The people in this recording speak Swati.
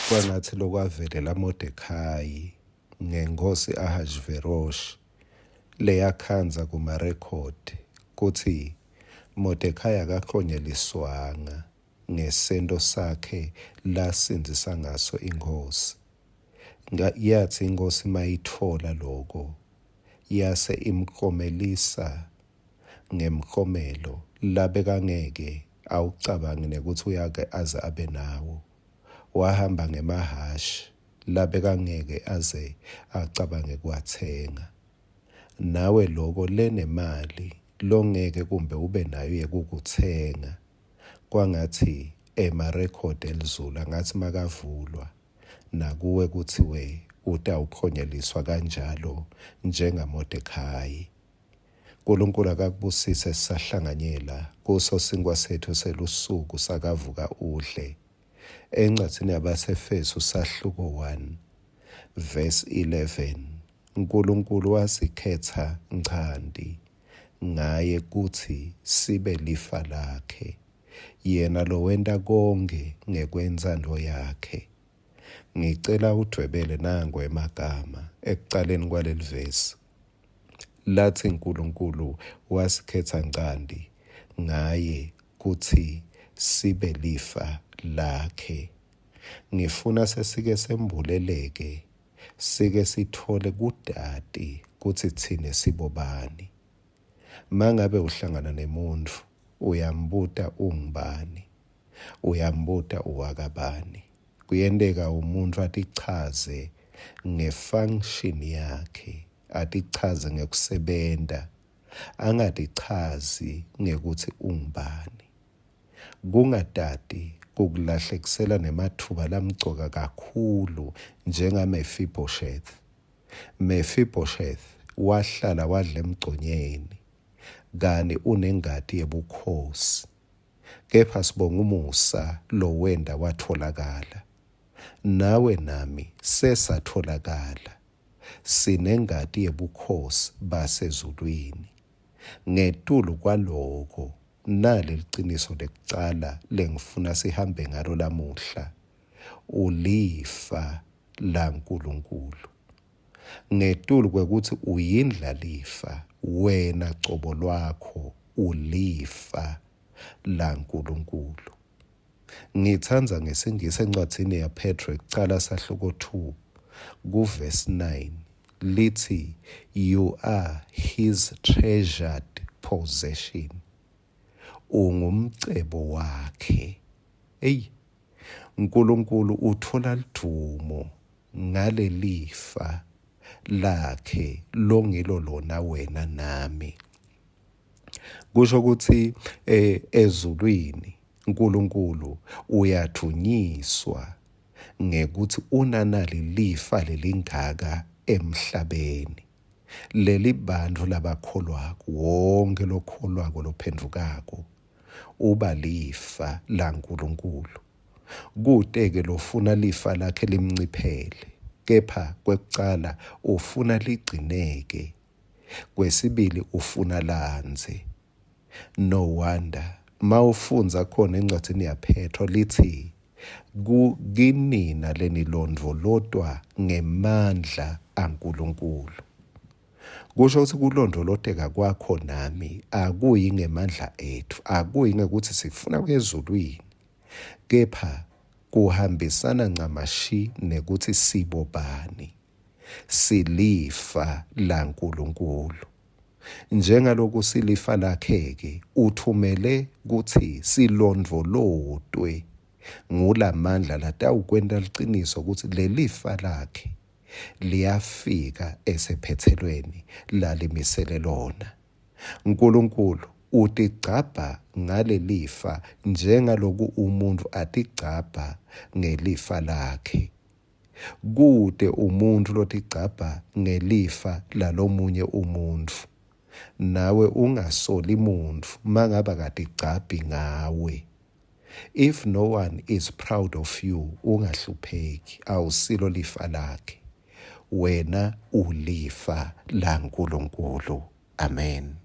Kwangatsi lokwavelela Modekhayi ngenkhosi Ahashiveroshi leyakhandza kumarekhodi kutsi Modekhayi akaklonyeliswanga ngesento sakhe lasindzisa ngaso inkhosi. Yatsi inkhosi mayitfola loko, yase imklomelisa ngemklomelo labekangeke awucabange nekutsi uyake aze abe nawo. Wahamba ngemahhashi labekangeke aze acabange kuwatsenga. Nawe loko lenemali longeke kumbe ube nayo yekukutsenga, kwangatsi emarekhodi elizulu angatsi makavulwa nakuwe kutsiwe utawuklonyeliswa kanjalo njengaModekhayi. Nkulunkulu akakubusise sisahlanganyela kuso sinkwa setfu selusuku sakavuka udle. Encwadzini yabaseFesu sahluko 1 verse 11 Nkulunkulu wasikhetsa nchanti ngaye kutsi sibe lifa lakhe, yena lowenta konkhe ngekwentsandvo yakhe. Ngicela udvwebele nangu emagama ekucaleni kwalelivesi. Latsi Nkulunkulu wasikhetsa ncanti ngaye kutsi sibe lifa lakhe. Ngifuna sesike sembuleleke sike sitfole kutati kutsi tsine sibobani. Mangabe uhlangana nemuntfu uyambuta ungubani, uyambuta uwakabani. Kuyenteka umuntfu atichaze nge-function yakhe, atichaze ngekusebenta, angatichazi ngekutsi ungubani. Kungatati kukulahlekisela nematfuba lamcoka kakhulu njengaMephibosheth. Mephibosheth wahlala wadla emgconyeni kani unengati yebukhosi. Kepha sibonga umusa lowenta watfolakala. Nawe nami sesatfolakala. Sinengati yebukhosi basezulwini. Ngetulu kwaloko, nali liciniso lekucala lengifuna sihambe ngalo lamuhla, Ulifa laNkulunkulu. Ngetulu kwekutsi uyindlalifa, wena cobo lwakho ulifa laNkulunkulu. Ngitsandza ngesiNgisi encwadzini yaPhetro yekucala sahluko 2 kuvesi 9 litsi you are his treasured possession. Ungumcebo wakhe. Eyi Nkulunkulu utfola ludvumo ngalelifa lakhe longilo lona wena nami. Kusho kutsi eh, ezulwini uNkulunkulu uyadvunyiswa ngekutsi unanali lifa lelingaka emhlabeni. Leli bantfu labakholwako, wonke lokholwako lophendvukako uba lifa laNkulunkulu. Kute-ke lofuna lifa lakhe limnciphele, kepha kwekucala ufuna ligcineke Kwesibili ufuna landze. No wonder mawufundza khona encwadzini yaPhetro litsi ku kinina lenilondvolotwa ngemandla aNkulunkulu. Kusho kutsi kulondvoloteka kwakho nami akuyi ngemandla etfu, akuyi ngekutsi sifuna kuya ezulwini, kepha kuhambisana ncamashi nekutsi sibobani. Silifa laNkulunkulu. Njengaloku silifa lakhe-ke, uthumele kutsi silondvolotwe ngulamandla latawukwenta liciniso kutsi lelifa lakhe liyafika esephetselweni lalimisele lona. Nkulunkulu utigcabha ngalelifa njengaloku umuntfu atigcabha ngelifa lakhe. Kute umuntfu lotigcabha ngelifa lalomunye umuntfu. Nawe ungasoli muntfu mangabe akatigcabhi ngawe. If no one is proud of you, ungahlupheki, awusilo lifa lakhe. Wena ulifa laNkulunkulu. Amen.